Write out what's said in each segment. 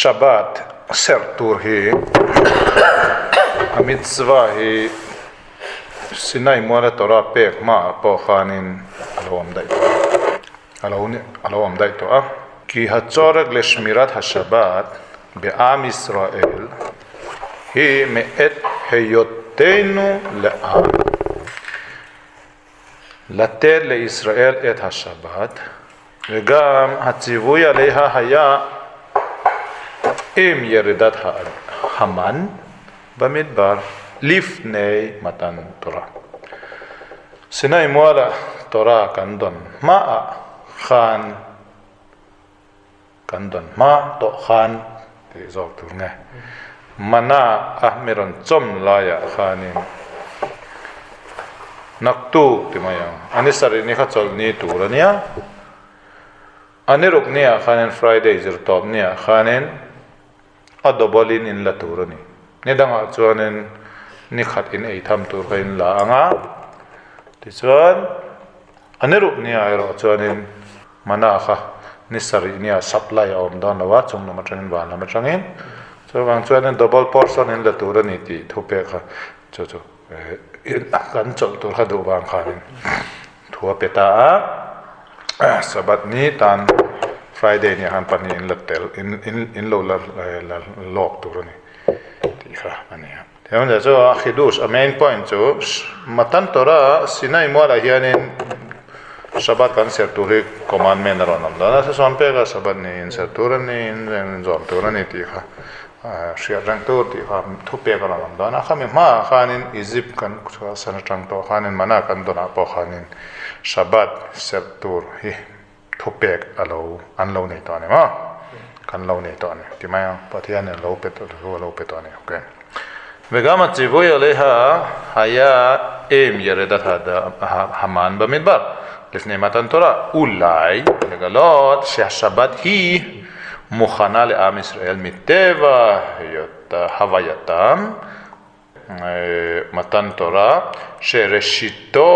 Shabbat serh tur hi a mitzvah hi Sinai muala Torah pek hmaah pawh khanin a lo awm daih tawh a, a lo a lo awm daih tawh a. Ki hatzorek leshmirat hashabbat be'am Israel hi me'et heyotenu le'am לתת לישראל את השבת, וגם הציווי עליה היה עם ירידת המן במדבר לפני מתן תורה. Sinai muala Torah kan dawn hmaah khan kan dawn hma tawh khan tih zawk tur nge mana a mi rawn chawm laiah khanin naktuk ti mai ang a ni sarih ni kha chawlh ni tur a nia. A ni ruk niah khanin Friday zirtawp niah khanin a double in in la tur a ni. Ni dangah chuanin ni khat in ei tham tur kha in la ang a, tichuan a ni ruk niah erawh chuanin mana kha ni sarih niah supply a awm dawn lo a, chung lam atangin van lam atangin chuvang chuanin double portion in la tur a ni tih thu pek kha chu chu kan chawlh tur kha duh vang khanin Thu a pe ta a, Sabbath ni tan Friday ni ah khan pahnih in la tel in in in lo la la lawk tur a ni tih kha a ni a. Tichuan chu a Chidush a main point chu Matan Torah Sinai mualah hianin Sabbath kan serh tur hi commandment a rawn awm dawn a, sasawn pek a Sabbath ni in serh tur a ni in zawm tur a ni tih kha Hriat reng tur tih kha thupek a rawn awm dawn a, khami hmaah khanin Egypt kan chhuahsan atang tawh khanin mana kan dawnah pawh khanin Shabbat serh tur hi thupek a lo an lo nei tawh a ni maw? Kan lo nei tawh a ni ti mai ang, Pathianin a lo pe tawh thu a lo pe tawh a ni ok. Vegama chivui aleha haya em yeredat haman bamidbar lifnei matan Torah ulai legalot shehashabbat hi מוכנה לעם ישראל מטבע הווייתם, מתן תורה, שראשיתו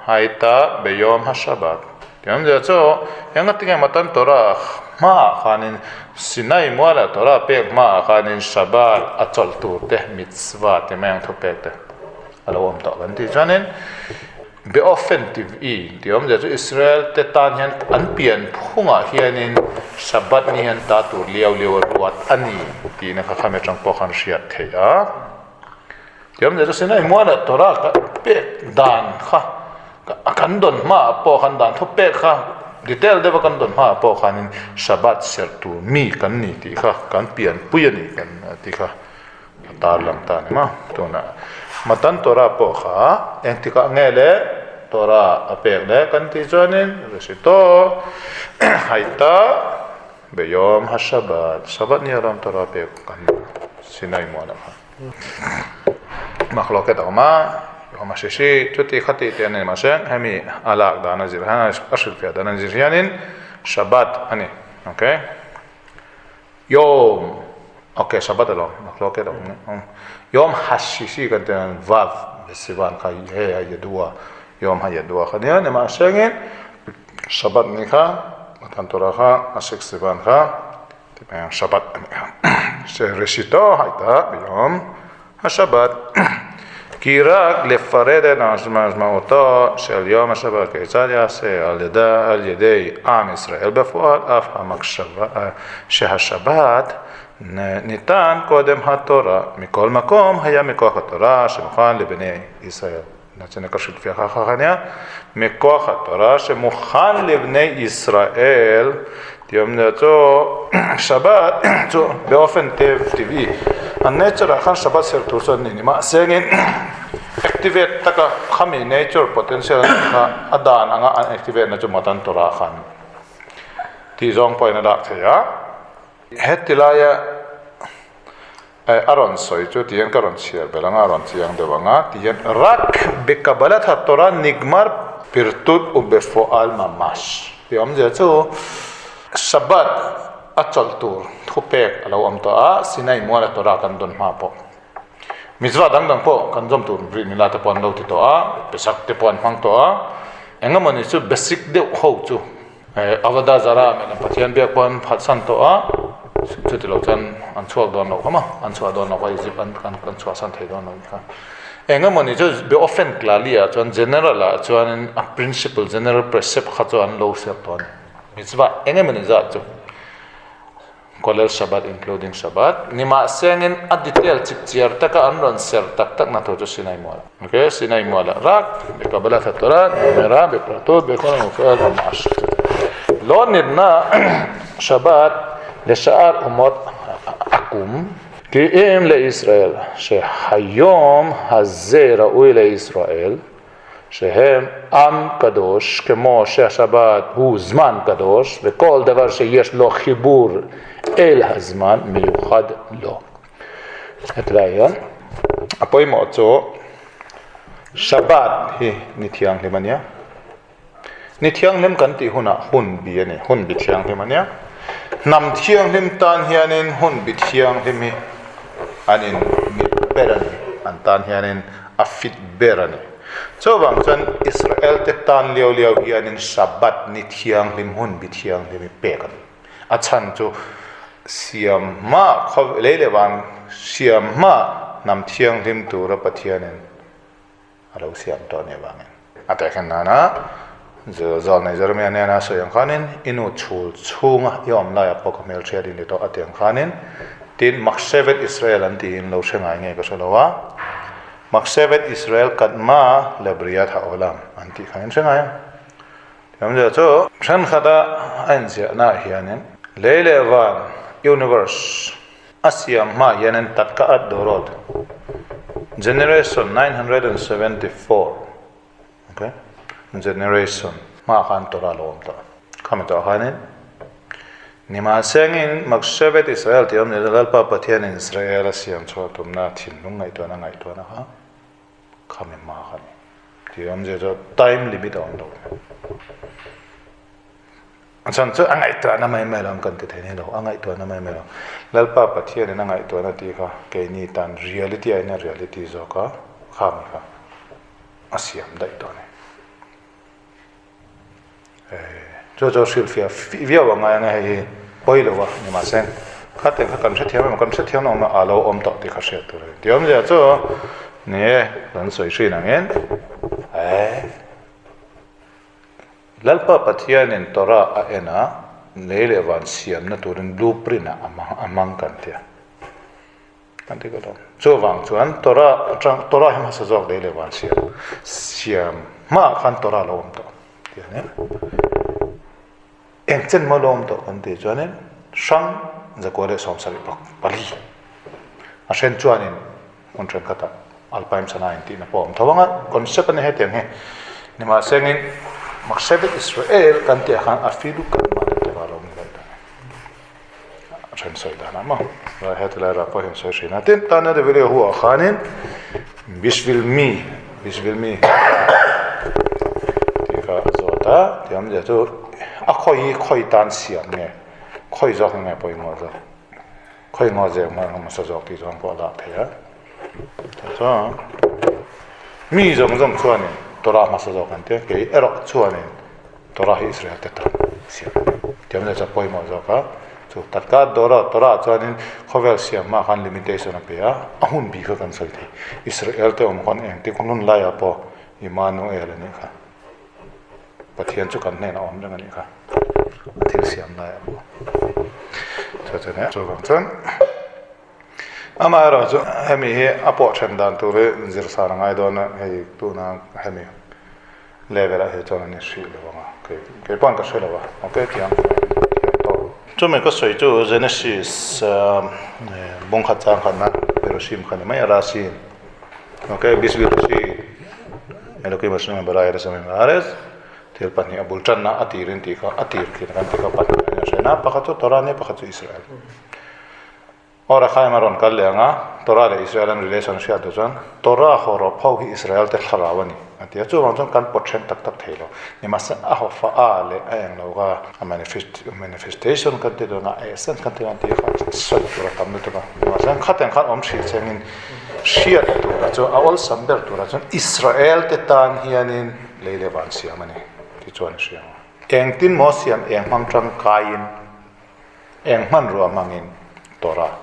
הייתה ביום השבת. Tiang chu engatinge matan Torah hmaah khanin Sinai muala Torah pek hmaah khanin Shabbat a chawlh tur te mitzvah ti mai ang thupek te a lo awm tawh kan tih chuanin Beofen tih tih awmzia chu Israel te tan hian an pian phungah hianin Shabbat ni hian ta tur liau liau a ruat a ni tihna kha khami atang pawh khan hriat theih a. Tih awmzia chu Sinai mualah Torah ka pek dan kha kan dawn hmaah pawh khan dan thu pek kha detail deuha kan dawn hmaah pawh khanin Shabbat serh tur mi kan ni tih kha kan pianpui a ni kan tih kha. A tar lang ta a ni maw? Tunah Matan Torah pawh kha engtikah nge le Torah a pek le kan tih chuanin Reshito Haita Beyom HaShabbat Shabbat ni arawng Torah pek kan Sinai muanah khan Makhloket a awm a, Yom HaShishi chuti khati te an ni mahse hemi a lak dan a zir hian a hrilhfiah dan a zir hianin Shabbat a ni okay. Yom, ok Shabbat alawm, makhloket a awm Yom HaShishi kan tih hian Vav Sivan kha he a Yadua, Yom HaYadua kha nia nimahsengin Shabbat ni kha Matan Torah kha a six Sivan kha ti mai ang Shabbat a ni kha. Reshito haita Yom HaShabbat כי רק לפרט את משמעותו של יום השבת כיצד יעשה על ידי עם ישראל בפועל אף המחשבה שהשבת ניתן קודם התורה מכל מקום היה מכוח התורה שמוכן לבני ישראל מכוח התורה שמוכן לבני ישראל שבת באופן טבעי a nature ah khan Shabbat ser tur chuan ni ni mahsengin activate taka khami nature potential kha a dan anga an activate na chu matan Torah khan tih zawng pawhin a dah thei a heti laia a rawn sawi chu tihian ka rawn chhiar belh anga a rawn chiang deuh anga tihian rak bekabalat haTorah nigmar pirtut ubefoal mamash tih awmzia chu Shabbat a chawlh tur thupek a lo awm tawh a, Sinai muala Torah kan dawn hma pawh mitzvah dang dang pawh kan zawm tur rih mila te pawh an lo ti tawh a, Pesach te pawh an hmang tawh a, engemawni chu basic deuh ho chu Avodah Zarah mena Pathian biak pawh an phatsan tawh a. Chuti lo chuan an chhuak dawn lo kha maw? An chhuah dawn lo kha Egypt an an chhuahsan thei dawn lo ni kha. Eng emaw ni chu Beofen Klali ah chuan General ah chuanin a principle general precept kha chu an lo serh tawh a ni. Mitzvah eng emaw ni zat chu Kolel Shabbat including Shabbat nimahsengin a detail chipchiar taka an rawn serh tak tak na tur chu Sinai mual ok Sinai mualah rak Bekabalat HaTorah Mera Bepratut Bekol Mufel Mamash Lo nitna Shabbat Lesha'ar Umot Akum Ki im le Israel Shehayom Hazeh Ra'ui le Israel שהם עם קדוש, כמו שהשבת הוא זמן קדוש, וכל דבר שיש לו חיבור אל הזמן מיוחד לו. Hetilai hian a pawimawh chu Shabbat hi ni thianghlim a nia. Ni thianghlim kan tih hunah hun bi a ni, hun bi thianghlim a nia. Hnam thianghlim tan hianin hun bi thianghlim hi an in mit ber a ni, an tan hianin a fit ber a ni. Chuvang chuan Israel te tan liau liau hianin Shabbat ni thianghlim hun bi thianghlim hi pek a ni. A chhan chu siam hma khaw lei leh van siam hma hnam thianghlim tura Pathianin a lo siam tawh a nih avangin a tehkhin nana zawl nei Jeremia nena sawi ang khanin i nu chhul chhunga i awm laiah pawh ka hmelhriat i ni tawh a ti ang khanin tin Makshevet Israel an tiin lo hre ngai nge ka hre lo a Makshevet Israel Kadma Lebriat Haolam an tih kha in hre ngai ang Tiamzia chu thenkhat a a inziahna ah hianin lei leh van universe A siam hma hianin Tatka at Dorot, generation 974, ok, generation hma khan Torah lo awm tawh. Khami tawh khanin, Nimahsengin Makshevet Israel tih awm ni lo, Lalpa Pathianin Israel a siam chhuah tumna thinlung ngaihtuahna ngaihtuahna kha khami hma kha ni. Tih awmzia chu time limit a awm lo. A chhan chu a ngaihtuahna mai mai lo kan ti thei ni lo, a ngaihtuahna mai mai lo. Lalpa Pathianin a ngaihtuahna tih kha keini tan reality aiin a reality zawk a, kha mi kha a siam daih tawh a ni. Chu chu hrilhfiah viau ang ngai ang e hei hi pawi lo a ni mahse khatiang kha kan hrethiam em kan hrethiam lo a lo awm tawh tih kha hriat tur a ni. Tih awmzia chu ni e kan sawi hrin angin eh. Lalpa Pathianin Torah a en a, lei leh van siamna turin blueprint ah a hmang kan ti a, kan ti ka lo. Chuvang chuan Torah atang Torah hi hmasa zawk lei leh van siam siam hmaah khan Torah lo awm tawh tih a nia. Eng chen maw lo awm tawh kan tih chuanin hrang zakua leh 74 a hren chuanin Hmun thenkhatah Alpine sana intihna pawh a awm tho ang a, concept a ni hetiang hi. Nimahsengin Makshevet Israel kan tih ah khan a filu kan mah leh tura lo ni daih ta ni. A then sawi dan ah maw. Rai heti lai rah pawh hian sawi thin a. Tin, tana de video hu ah khanin Bishvil mi, Bishvil mi tih kha a zawt a, tih awmzia chu a khawi hi khawi tan siam nge, khawi zawk nge pawimawh zawk. Khawi ngaw zek hmang hmasa zawk tih zawng pawh a dah thei a. Chuan mi zawng zawng chuanin Torah hmasa zawk an ti a, kei erawh chuanin Torah hi Israel te tan siam a ni. Tiang zet chuan pawimawh zawk a, chu tatka Torah Torah chuanin khawvel siam hma khan limitation a pe a, a hun bik kha kan sawi thei. Israel te awm khawn engtik hun laiah pawh Immanuel a nih kha. Pathian chu kan hnenah awm reng a nih kha, a thil siam lai a pawh. Chu chu nia, chuvang chuan amaherawh chu hemi hi a pawh then dan tur hi zir san a ngai dawn a, hei tuna hemi level ah hi chuan an inhrih lo ang a, kei kei pawh ka hre lo a, ok tiang thiam tawk. Chumi ka sawi chu Genesis bawng khat chang khatna Hiroshima kha ni mai a, Rashi Ok, Biswi Rashi Elokim Hashem Bara Eres Hamim Haaretz thil pahnih a bul tanna a tirin tih kha a tir khi kan ti kha pahnih a nia hre na pakhat chu Torah ania pakhat chu Israel. Or Achaim a rawn kal leh ang a, Torah leh Israel an relation hriat duh chuan Torah haw rawh pho hi Israel te thlarau a ni a ti a, chuvang chuan kan pawt then tak tak thei lo. Nimahse a haw fa a leh a eng lo kha a manifestation kan ti dawn a, a essence kan ti dawn tih kha sawi tur a tam lutuk a. Nimahse khateng khan awm hrih chengin Hriat tura chu a awlsam ber tura chuan Israel te tan hianin lei leh van siam a ni tih chuan a hria ang. Engtin maw siam eng hmang tangkaiin Eng hmanrua hmangin Torah.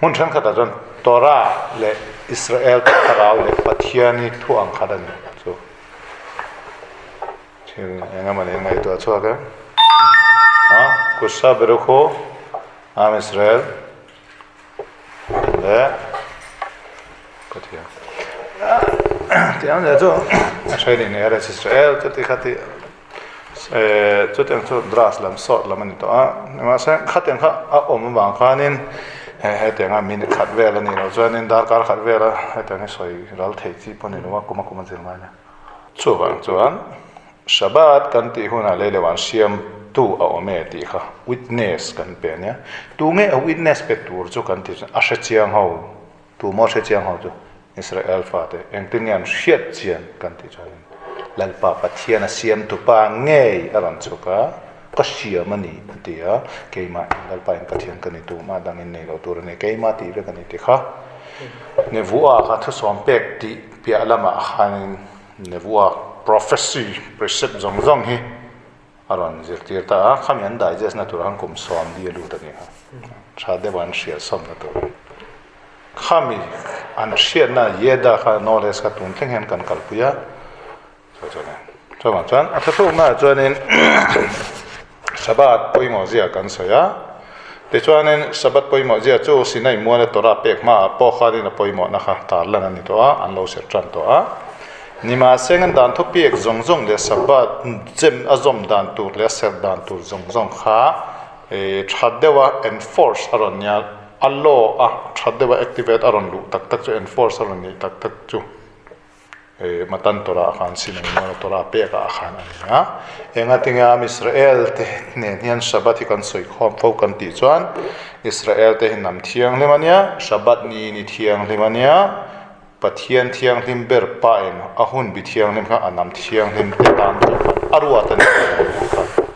Hmun thenkhatah chuan Torah leh Israel thlarau leh Pathian hi thu ang khat a ni chu. Thil eng emaw nen ngaihtuah chhuak e. A Kusa Berukhu Am Israel leh Pathian. Tih ang zel chu a hre ni Eretz Israel chuti khati Chutiang chu grass lam sawt lam a ni tawh a, mahse khatiang kha a awm avang khanin hetianga minute khat vel a nih loh chuanin darkar khat vela hetiang hi sawi ral thei chi pawh a ni lo a, kuma kuma zir ngai a. Chuvang chuan Shabbat kan tih hunah lei leuh an siam tu a awm e tih kha witness kan pe a nia, tunge a witness pe tur chu kan tih chuan a hrechiang ho, Tu maw hre chiang ho chu Israel fate engtin nge an hriat chian kan tih chuanin Lalpa Pathian a siamtu pa ngei a rawn chhuk a, ka siam a ni a ti a, keimah in Lalpa in Pathian ka ni tu mah dangin nei lo tur a ni, keimah tih vek a ni ti kha Nevua kha thusawm pek tih piah lamah khanin Nevua prophecy precept zawng zawng hi a rawn zirtir ta a, khami an digest na tur khan kum 40 a lut a ni kha, tha deuh an hriat sawmna tur. Khami an hriatna Yeda kha knowledge kha tun thleng hian kan kalpui a, chu chuan chuvang chuan a thuthluknaah chuanin Shabbat pawimawh zia kan sawi a, tichuanin Shabbat pawimawh zia chu Sinai muala Torah pek hmaah pawh khanin a pawimawhna kha tarlan a ni tawh a, an lo serh tan tawh a. Nimahse an dan thupiak zawng zawng leh Shabbat chem a zawm dan tur leh a serh dan tur zawng zawng kha tha deuha enforce a rawn nia, a law a tha deuha activate a rawn luh tak tak chu enforce a rawn nih tak tak chu Matan Torah khan Sinai mual Torah pek ah khan a ni a. Engatinge am Israel te nen hian Shabbat hi kan sawi khawm fo kan tih chuan Israel te hi hnam thianghlim a nia, Shabbat ni ni thianghlim a nia, Pathian thianghlim ber pain a hun bi thianghlim kha a hnam thianghlim te tan chuan a ruat a ni tih kha.